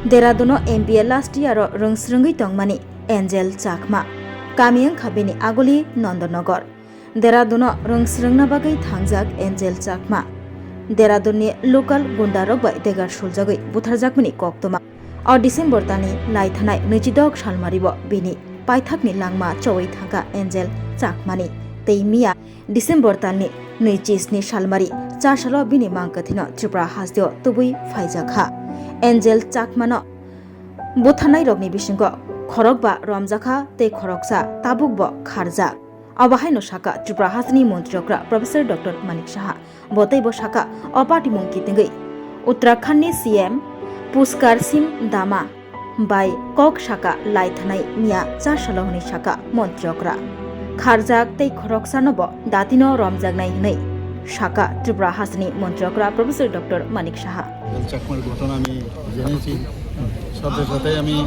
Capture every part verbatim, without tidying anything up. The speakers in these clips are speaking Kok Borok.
Dehradun-o M B A last year-o rwngsrwngwi tongmani Angel Chakma. Kami wngkha bini aguli Nandanagar. Dehradun-o rwngsrwngna bagwi thangjak Angel Chakma. Dehradunni local gundarok bai degar suljagwi butharjakmani koktwma. O December talni lai thanai nwichidok salmari-o bini paithakni langma chowui thangkha Angel Chakmani tei miya December talni nwichi sni salmari chasalo bini mang kwthwino Tripura hasteo tubui phaijakha. Angel Chakmano butharnairokni bisingo khorokba romjakha tei khoroksa tabukbo kharjak. Abo haino sakha Tripura hasteni montri okra Professor Doctor Manik Saha. Bo teibo sakha o patimung kitengwi Uttarakhand ni C M Pushkar Singh Dama bai kok sakha lai thanai miya chasalo hwnwi sakha montri okra. Kharjak tei khoroksano bo datino romjaknai hwnwi sakha Tripura hasteni montri okra Professor Doctor Manik Saha. Angel Chakmar ghotona ami জেনেছি, সাথে সাথে আমি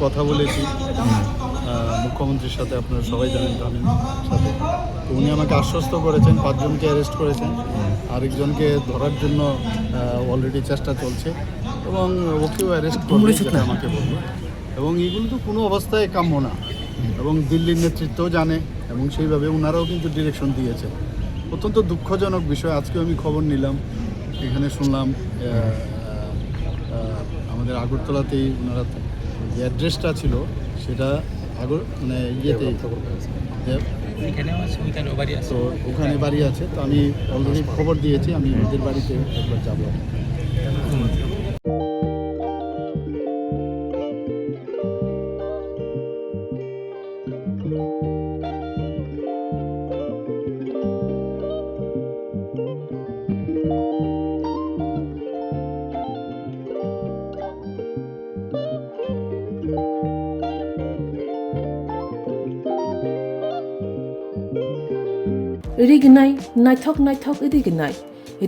কথা বলেছি, আহ, মুখ্যমন্ত্রীর সাথে, আপনারা সবাই জানেন তো আমি সাথে। তো উনি আমাকে আশ্বস্ত করেছেন, পাঁচজনকে অ্যারেস্ট করেছেন, আরেকজনকে ধরার জন্য, আহ, অলরেডি চেষ্টা চলছে এবং ওকেও অ্যারেস্ট করবে, যেটা আমাকে বললো। এবং এগুলো তো কোনো অবস্থায় কাম্য না। এবং দিল্লির নেতৃত্বও জানে এবং সেইভাবে ওনারাও কিন্তু ডিরেকশন দিয়েছে। অত্যন্ত দুঃখজনক বিষয়। আজকেও আমি খবর নিলাম, এখানে শুনলাম, আহ, আহ, আমাদের আগরতলাতেই ওনারা যে অ্যাড্রেসটা ছিল, সেটা আগর-, মানে, ইয়েতে, দেব- এখানে আছে, ওইখানে বাড়ি আছে। তো ওখানে বাড়ি আছে, তো আমি অলরেডি খবর দিয়েছি, আমি ওদের বাড়িতে একবার যাবো। Rignai, naithok naithok rignai.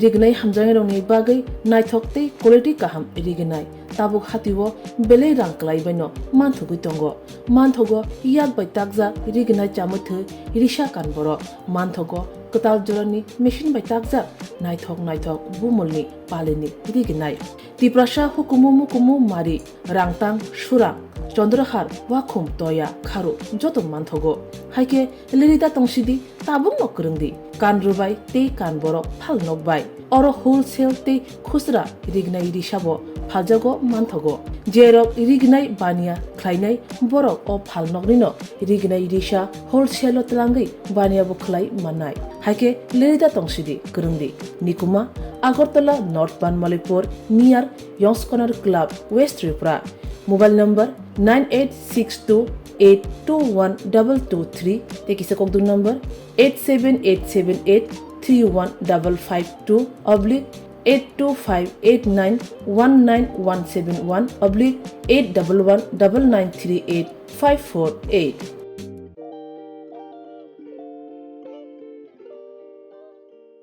Rignai hamjaknairokni bagwi naithok tei quality kaham rignai. Tabuk hatio belai rang kwlaibaino manthogwi tongo. Manthogo yak bai takjak rignai chamwi thwi risa kan borok. Manthogo kwtal jorani machine bai takjak naithok naithok bumulni palini rignai. Tiprasa hukumu mukumu mari, rangtang, surang, chondrohar, wakhum, toya, kharu joto manthogo. Haikhe lirida tongsidi, tabukno kwrwngdi. Kan rwbai tei kan borok phalnok bai. Oro wholesale tei khusra rignai risabo phaljago manthogo. Jerok rignai baniya khlainai borok o phalnoknino rignai risa wholesale-o twlangwi baniyabo khlai mannai. Haikhe lirida tongsidi, kwrwngdi. Nikuma, Agartala North Banmalipur, near Yongskonar Club, West Tripura. Mobile number nine eight six two eight two one double two three tei kisa kokduk number eight seven eight seven eight three one double five two oblique eight two five eight nine one nine one seven one oblique eight double one double nine three eight five four eight.